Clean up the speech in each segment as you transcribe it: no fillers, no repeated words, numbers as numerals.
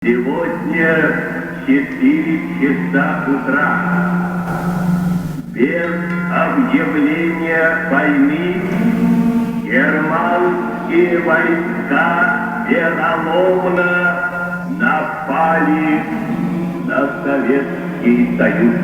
Сегодня в 4 часа утра без объявления войны германские войска вероломно напали на Советский Союз.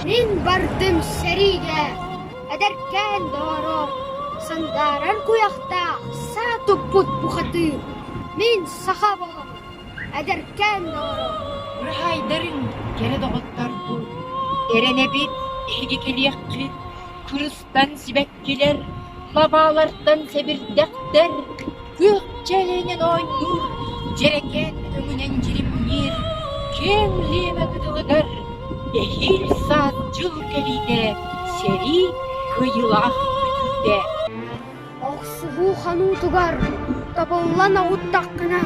Мин бардым сэриигэ, эдэркээн доҕоро, сандаарар куйахтаах саа туппут бухатыыр, мин саха буолабын, эдэркээн доҕоро. Быраһаайдарыҥ, кэрэ доҕотторбут, эрэнэбит, эһиги кэлиэххит, кырыстан сибэккилэр, лабаалартан сэбирдэхтэр, күөх чээлэйинэн оонньуур, дьэрэкээн өҥүнэн дьиримниир, киэҥ Лена кытылыгар эһиил саас дьыл кэлиитэ сэрии кыайыылаах бүтүүтэ. Охсуһуу хонуутугар табыллан оҕуттаххына,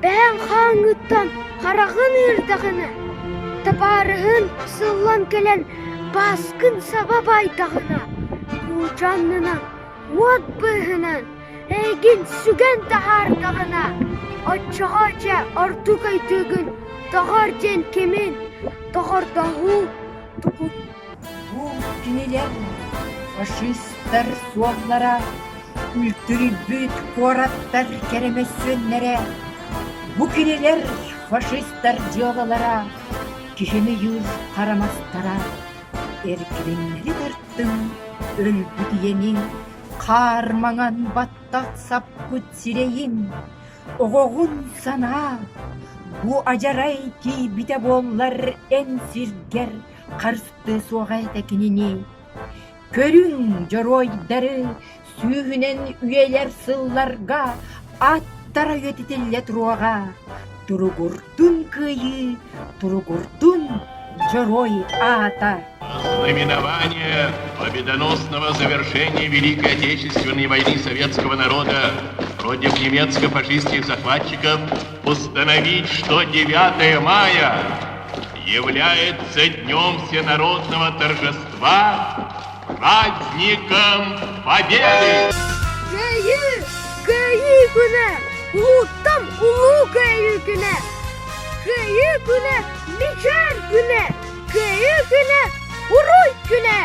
бэйэҥ хааҥҥыттан хараҕын ыырдаҕына, табаарыһын сыллан кэлэн бааскын саба баайдаҕына, кууча аннынан, уот быыһынан эйигин сүгэн таһаардаҕына, оччоҕо дьэ ордук өйдүүгүн доҕор диэн кимин, доҕордоһуу тугун. Бу кинилэр фашистар суоллара, үлтүрүйбүт куораттар кэрэмэссүөннэрэ, бу кинилэр фашистар дьыалалара, киһини ыйыыр харамастара, эркилиннэри тартыҥ, өлбүт ийэни, хаар маҥан баттах саппыт сирэйин, оҕоҕун санаа, бу адьарай тиийбитэ буоллар эн сиргэр харыстыа суоҕа этэ кинини. Көрүҥ, дьоруойдары сүүһүнэн үйэлэр сылларга аттара үйэтитиллэ туруоҕа. Туругурдун кыайыы, туругурдун дьоруой аата! Знаменование победоносного завершения Великой Отечественной войны советского народа против немецко-фашистских захватчиков установить, что 9 мая является днем всенародного торжества, праздником Победы! Кыайыы! Кыайыы күнэ! Улууттан улуу Кыайыы күнэ! Кыайыы күнэ! Мичээр күнэ! Кыайыы күнэ! Уруй күнэ!